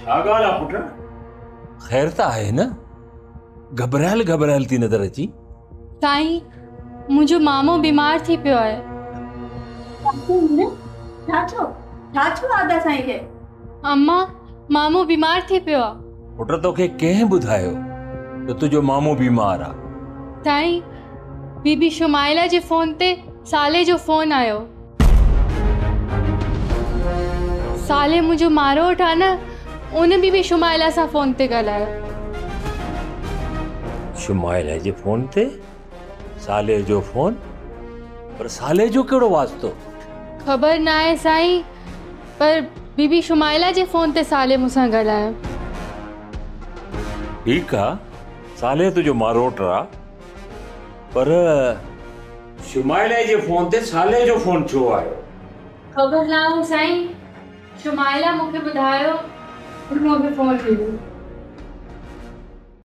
छा ॻाल्हि आहे पुट? ख़ैर त आहे न? घबरायल घबरायल थी नज़र अची। साईं, मुंहिंजो मामो बीमार थी पियो आहे। छा थियो? छा थियो आदा साईं खे? अम्मा, मामो बीमार थी पियो आहे। पुट, तोखे कंहिं ॿुधायो त तुंहिंजो मामो बीमार आहे? साईं, बीबी शुमाइला जे फ़ोन ते साले जो फ़ोन आयो। साले मुंहिंजो मारोट आहे न, उन बीबी शुमाइला सां फ़ोन ते ॻाल्हायो। शुमाइला जे फ़ोन ते साले जो फ़ोन? पर साले जो कहिड़ो वास्तो? ख़बर न आहे साईं, पर बीबी शुमाइला जे फ़ोन ते साले मूंसां ॻाल्हायो। ठीकु आहे, साले तुंहिंजो मारोट आहे, पर शुमाइला जे फ़ोन ते साले जो फ़ोन छो आयो? ख़बर न आहे साईं, शुमाइला मूंखे ॿुधायो, उन मूंखे फ़ोन ॾिनो।